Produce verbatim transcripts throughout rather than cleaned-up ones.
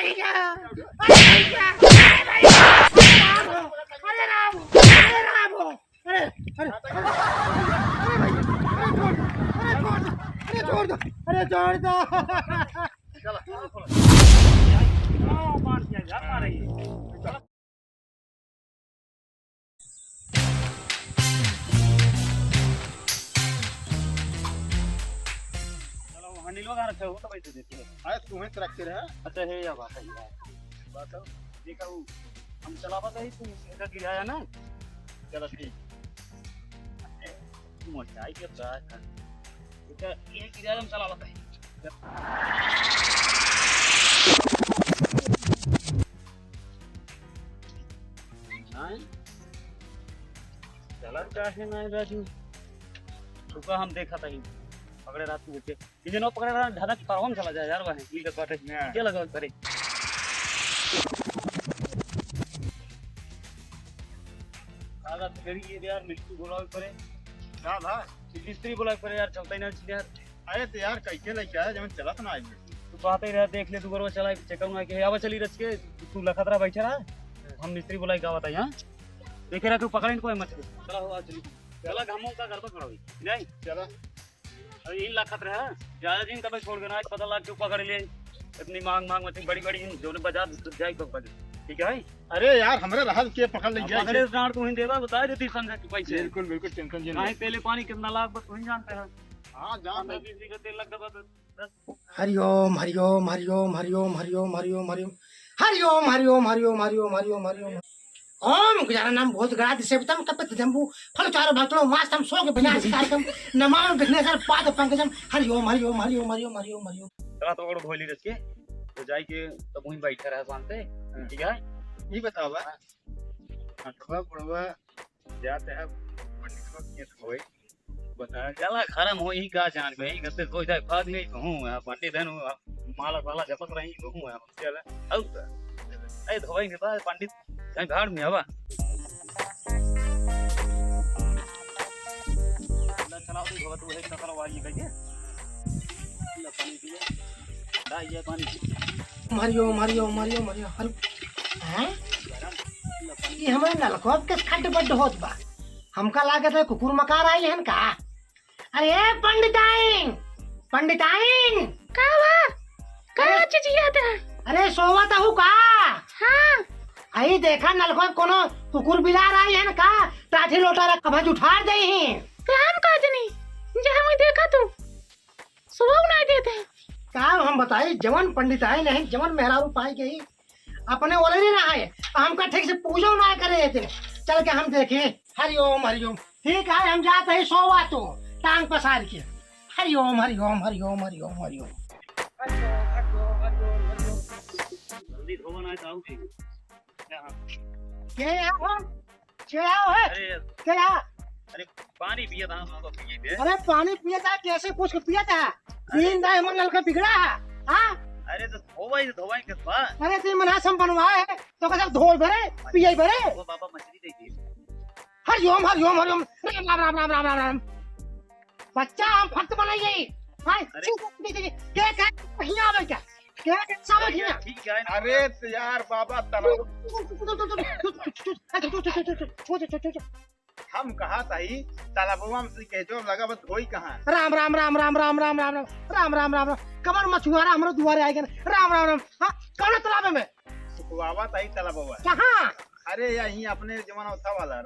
भैया, अरे भैया, अरे भैया, अरे राम हो, अरे राम हो, अरे राम हो। अरे, अरे, अरे भैया, अरे छोड़ दो, अरे छोड़ दो, अरे छोड़ दो, अरे छोड़ दो। चलो, चलो, चलो। आओ, मार दिया, जा, मार रही है। चलो, वहाँ नीलवा कहाँ रखा है? वो तो भाई तो देखिए। अरे, तुम्हें तो रख के रहा। अच्छा, है या बात है यार। बात हो। देखा वो, हम चलावा था ही, तू इसका गिराया ना। चलो, ठीक। मोटाई के बात है। इसका ये गिराया, हम चलावा था ही। हाँ? चला काहे ना राजू? रुका, हम देखा था ही। पकड़े रहा तू, बच्चे। ये जनो पकड़े रहा, ढाला के पावन चला जाए यार, वहाँ। ये बात है। हाँ। क्या लगा करे? आगा फेरी ये यार, मिस्त्री बोलावे पड़े। का भा? मिस्त्री बोलावे पड़े यार, चलता ही ना यार। अरे तो यार, कैसे लेके आया, जब चलत ना आई। तू बात ही रहा, देख ले, तू गरवा चला, चेक ना के, आवा चली रच के, तू लखत रहा, बैठे रहा, हम मिस्त्री बोलाई गावत है यहाँ। देखे रहा, तू पकड़े कोई मछली। चला हो, आ चली। चला, घामों का गरबा खड़ा हुई। नहीं? चला। अरे इन लखत रहा, ज्यादा दिन तब छोड़ के ना, पता लग के पकड़ ले। इतनी मांग, मांग मछली बड़ी, बड़ी, जो ने बाजार जाए तो पकड़। ठीक है? अरे यार, हमरे रहल के पकड़ ले अब जाए पकड़े से। डांड तू ही देबा, बता देती समझा कि पैसे। बिल्कुल, बिल्कुल, टेंशन जिन काहे ले। पहले पानी कितना लाग बा, तू ही जानते हैं। हाँ, जान पंद्रह ले। बीस बीघा तेल लग गया बा, दस। हरिओम, हरिओम, हरिओम, हरिओम, हरिओम, हरिओम, हरिओम। हरिओम, हरिओम, हरिओम, हरिओम, हरिओम, हरिओम। ओम गजाननम भूतगणाधिसेवितम कपित्थजम्बू फलचारु भक्षणो मास्तम सोक विनाशकारकम नमामि विघ्नेश्वर पाद पंकजम। हरिओम, हरिओम, हरिओम, हरिओम, हरिओम, हरिओम। चला तो ओकरो धोली रच के, तो जाई के तब वहीं बैठा रहा शांत से, ठीक है? ये बतावा, अठवा बुढ़वा जाते हैं पंडित को खेत होए, बता, चला खरम हो, ई का जान गई, घर से कोई जाए, भाग नहीं कहूँ, आप पंडित हैं, आप माला, माला जपत रही कहूँ, आप चला, अब, ए, धोई नहीं था, पंडित, कहीं भाड़ में हवा। चला, चला, तू धोवा, तू है, चला, वाली कहिए। ला, पानी पिए। ला, ये पानी पी। हरिओम, हरिओम, हरिओम, हरिओम, हरि-, हैं? ये हमारे नलकवा के खड्ड बड्ड होत बा। हमका लागत है कुकुर मकार आई हन का? अरे पंडिताइन, पंडिताइन। का बा? का अरे, चिचियात है? अरे सोवत हऊ का? हाँ। आई देखा नलको कोनो कुकुर बिलार आई है ना का? टाठी लोटा रख, अब उठार दे ही। राम काजनी, जे हमें देखा तू, सुबह नहीं देते। का हम बताई, जवन पंडिताइन है, जवन मेहरारू पाई गई, अपने ओलरी ना आए, हमका ठीक से पूजो ना करे देते। चल के हम देखे। हरिओम, हरिओम। ठीक है, हम जात ही सोवा तो, टांग पसार के। हरिओम, हरिओम, हरिओम, हरिओम, हरिओम। जल्दी धोवा ना है, ताऊ जी। क्या? के आओ? के आओ है? अरे, के आ? अरे, पानी पिया था, हम लोग पिए थे। अरे, पानी पिया था, कैसे कुछ पिया था? अरे। तीन दाई हमर नलका बिगड़ा है, हाँ? अरे, तो धोवाई, तो धोवाई किस बात? अरे, तीन महीना से हम बनवाए हैं, तो कैसे धोए भरे, पिए भरे? वो बाबा मछली दे दिए। हरिओम, हरिओम, हरिओम। राम, राम, राम। बच्चा, हम भक्त बनाई गई। हाँ, अरे। चुप, चुप, चुप, चुप। के कहे हियाँ आवे क्या? के कहे सब अरे, हियाँ? ठीक है। अरे, तो यार, बाबा, तलाब। हम कहा था ही, तालाबवा में से कह जो लगा, बस धोई कहाँ? राम, राम, राम। कमर मछुआरा हमरो दुआरे आए गए। राम, राम, राम। हाँ, कौन तालाब में? सुखवावा था ही तालाबवा। कहाँ? अरे, यहीं अपने जमाना था वाला।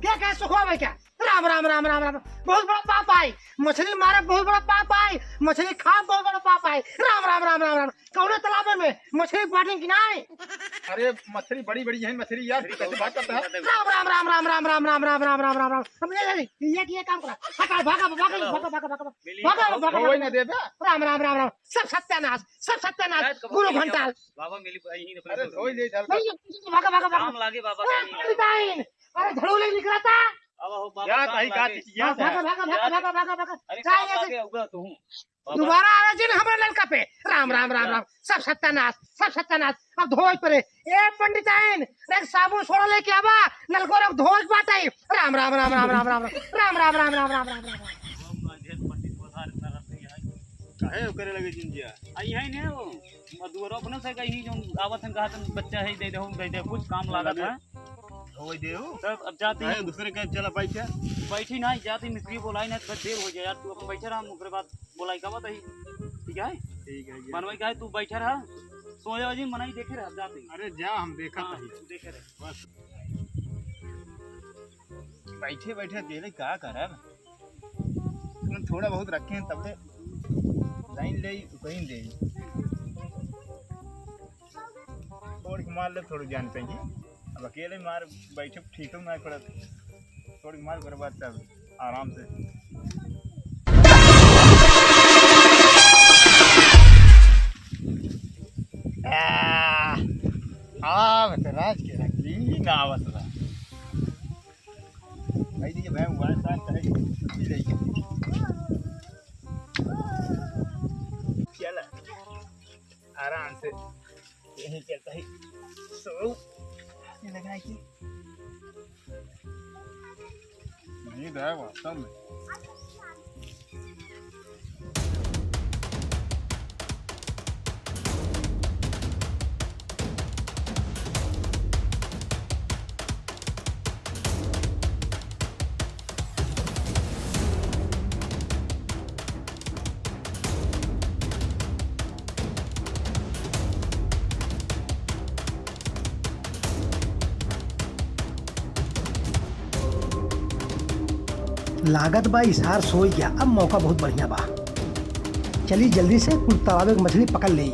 क्या कहे सुखवा भाई क्या? राम, राम, राम, राम, राम। बहुत बड़ा पाप आई। मछली मारे बहुत बड़ा पाप आई। मछली खा बहुत बड़ा पाप आई। राम, राम, राम, राम, राम। कौनो तालाब में मछली पाटें कि नहीं? अरे मछली बड़ी बड़ी है मछली यार, तू कैसे बात करता है? राम, राम, राम। अब ये, ये, ये, ये काम करा। हटा, भागा, भागा, भागा, भागा, भागा, भागा। मिली। भागा, भागा, वो भागा। ही ना देता। राम, राम, राम, राम। सब सत्यानाश, सब सत्यानाश। शायद कबूल गुरु नहीं घंटाल। बाबा मिली, यहीं अपने अरे, को धोई ले, चल। नहीं, ये, भागा, भागा, भागा। काम लागे बाबा ए, का नहीं। पंडिताइन, अरे, धड़ूले निकला था। अब हो बाबा, या काम ताई लागे। काट, या हाँ, भागा, भागा, भागा, भागा, भागा, भागा। अरे, क्या काम ये लागे, उगा तो हूँ। बाबा। दोबारा आवे जिन हमरा नलका पे। राम, राम, राम, राम। सब सत्यानाश, सब सत्यानाश। अब धोए पड़े। ए, पंडिताइन, एक साबुन सोडा लेके आवा, नलको रख धोए के बात आई। राम, राम, राम। पंडित बोला, "अरे, साला, नहीं आए।" काहे ओकरे लगे जिंजिया? आ, यही ने हो। और दुआरो अपने से कहीं जो आवत हन, कहा तन बच्चा है, दे दे, दे दे, कुछ काम लागत है। हो दे हो। तब अब जाती काहे है। दूसरे के चला बैठ जा। बैठी ना, जाती मिस्त्री बोलाई ना, तो देर हो जाए यार, तू अपन बैठे रहा, ओकरे बाद बोलाई का बताई। ठीक है? ठीक है जी। बनवाई का है, तू बैठे रहा, सोए जी, मनाई देखे रहा, जाती। अरे जा, हम देखा हाँ, नहीं। तू देखे रहे। बस। बैठे बैठे अकेले का करब? हम थोड़ा बहुत रखे हैं, तबले लाइन ले, कहीं दे। थोड़ी मार ले, थोड़ी जान पे ही। अब अकेले मार बैठे ठीक ना पड़त। थोड़ी मार, ओकर बाद तब आराम से। आ, आवत राज के रंगीन आवत बा। भाई, ये भाई, वाला साथ है, कुछ भी नहीं। चला, आराम से, यहीं चलता है। सो, ये लगा है कि नींद है वास्तव में। लागत बा इसार सोई गया, अब मौका बहुत बढ़िया बा। चली जल्दी से कुल तालाबे के मछली पकड़ लेई।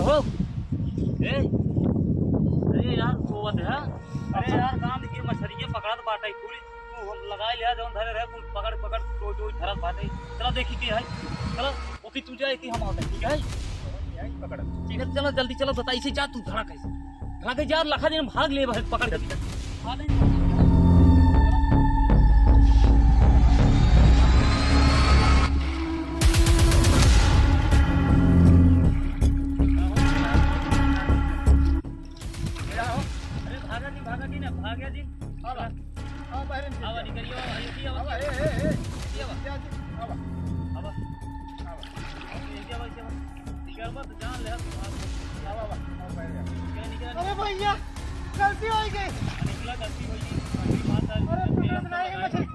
ओहो, ए, अरे यार, सोवत है। अरे यार, गाँव के मछरिये पकड़त बाटे, कुल तू हम लगाए लिया, जौन धरे रहे, कुल पकड़, पकड़, रोज, रोज धरत बाटे। चला देखी के है, चला। ओके, तू जा, एती हम आवत है, ठीक है? यही पकड़। ठीक है, चला जल्दी चला, बताई से जा तू, धड़ा कैसे? धड़ा के जा, लखा दिन भाग ले, भाग पकड़ के। आ ले। अरे भागा दिन, भागा दिन, भागा दिन। आवा, आवा, बाहर में आवा, निकलियो, आवा, आवा, आवा। ए, ए, ए। आवा। आवा। आवा। आवा, आवा, आवा, आवा, बाहर। निकला, निकला। अरे भैया, गलती हो गई। निकला, गलती हो गई। अरे, पकड़त नहीं, मछली,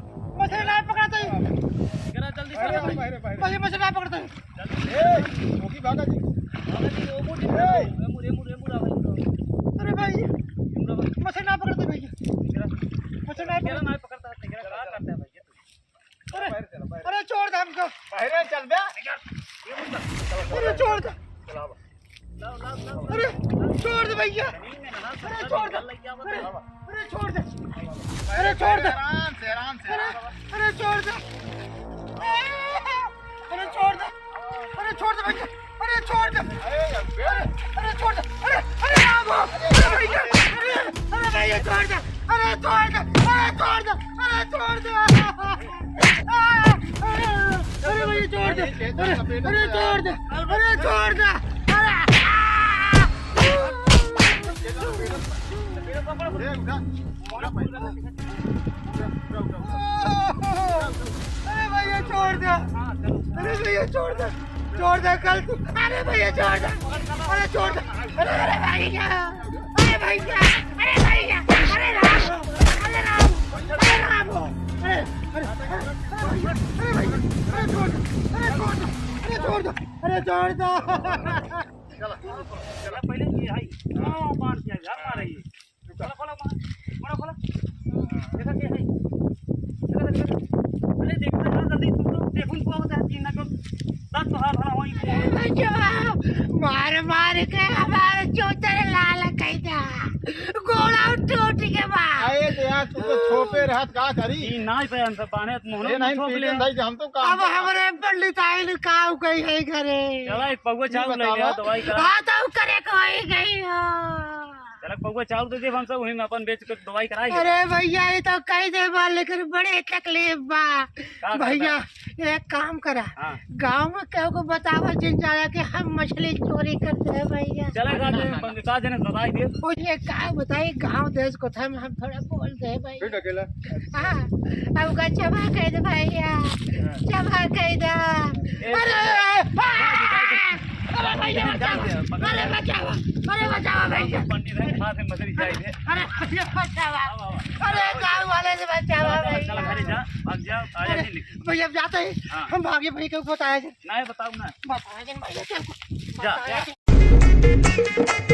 मछली नहीं पकड़त है। निकला, जल्दी से। अरे, बाहर, बाहर। भैया, मछली नहीं पकड़त है। ए, ओकी भागा जी। भागा जी, ओ मुड़, ए। ए मुड़, ए मुड़, ए मुड़, आ भाई। अरे भाई, ए मुड़, आ भाई। मछली ना पकड़ते भैया। तेरा, मछली ना तेरा पकड़ते। ना पकड़ता है, तेरा क्या करता है भैया तू? अरे, बाहर चला, बाहर। अरे छोड़ दे हमको। बाहर चल बे। अरे छोड़ दे। चला बा। अरे, छोड़ दे भैया। अरे, छोड़ दे। अरे, अरे, छोड़ दे। अरे, छोड़ दे। आराम से, आराम से, अरे, आराम से। अरे, छोड़ दे। अरे, छोड़ दे। अरे, छोड़ दे भैया। अरे, छोड़ दे। अरे, अरे, अरे, छोड़ दे। अरे, अरे, राम हो। अरे, भैया। अरे, अरे, भैया, छोड़ दे। अरे, छोड़ दे। अरे, छोड़ दे। अरे, छोड़ दे। अरे, अरे, भैया, छोड़ दे। अरे, अरे, छोड़ दे। अरे, छोड़ दे। अरे, आ! अरे भैया, छोड़ दे। अरे भैया, छोड़ दे। छोड़ दे, कल तू, अरे भैया, छोड़ दे। अरे छोड़ दे। अरे, अरे भैया। अरे भैया। अरे भैया। अरे राम। अरे राम। अरे, अरे, अरे, अरे, अरे, भैया, अरे, भैया, अरे, छोड़ दो, अरे, छोड़ दो, अरे, छोड़ दो, अरे, छोड़ दो। चला, चला, पहले ये है। हाँ, बांध दिया, घर मारे ये। चला, खोला, खोला, खोला, खोला। देखा के है? देखा, देखा। अरे, देखा, जल्दी, जल्दी, तू तो देखूं, तू आवत है, तीन ना, दस तो हाथ हला वहीं। अरे, बचावा, मार, मार के हमारे चोचर लाल कई दा। गोड़ा टूट के बा। अरे तो यार, तू तो छोपे रहत का करी? ई नाई पे हम सब बाने, मोहनो ए, नहीं, छोप ले। पीटन भाई, हम तो काम अब करता। हमरे पंडित आइल, का हो गई है घरे? चला, एक पौवा चाउर ले ले, बतावा। दवाई करा। हाँ, तो करे कोई गई हो। चला, पौवा चाउर दे दे, हम सब वहीं में अपन बेच के दवाई कराई। अरे भैया, ये तो कह दे बा, लेकिन बड़े तकलीफ बा। का करता? भैया, एक काम करा, हाँ। गाँव में केहू को बतावा जिन जाया कि हम मछली चोरी करते हैं भैया। चला, का जने, का जने बताई दे। वो ये का बताई, गाँव देश को था, हम थोड़ा बोल दे भाई। फिर अकेला? हाँ, अब का जमा कर दे भैया, हाँ। जमा कर दे। ए, अरे, ए, अरे भैया, बचाओ, अरे बचाओ, अरे बचाओ भैया। पंडित है, साथ में मछली चाहिए। अरे भैया, बचाओ, अरे गाँव वाले से बचाओ भैया। चला, घरे जा, भाग जा, आ जा, अरे, नहीं लेकिन। भैया, अब जाते हैं। हाँ। हम भागे भाई को बताया जाए। नहीं, बताओ ना। बताया जाए भैया, क्या को-, जा, बताया जा। जाए।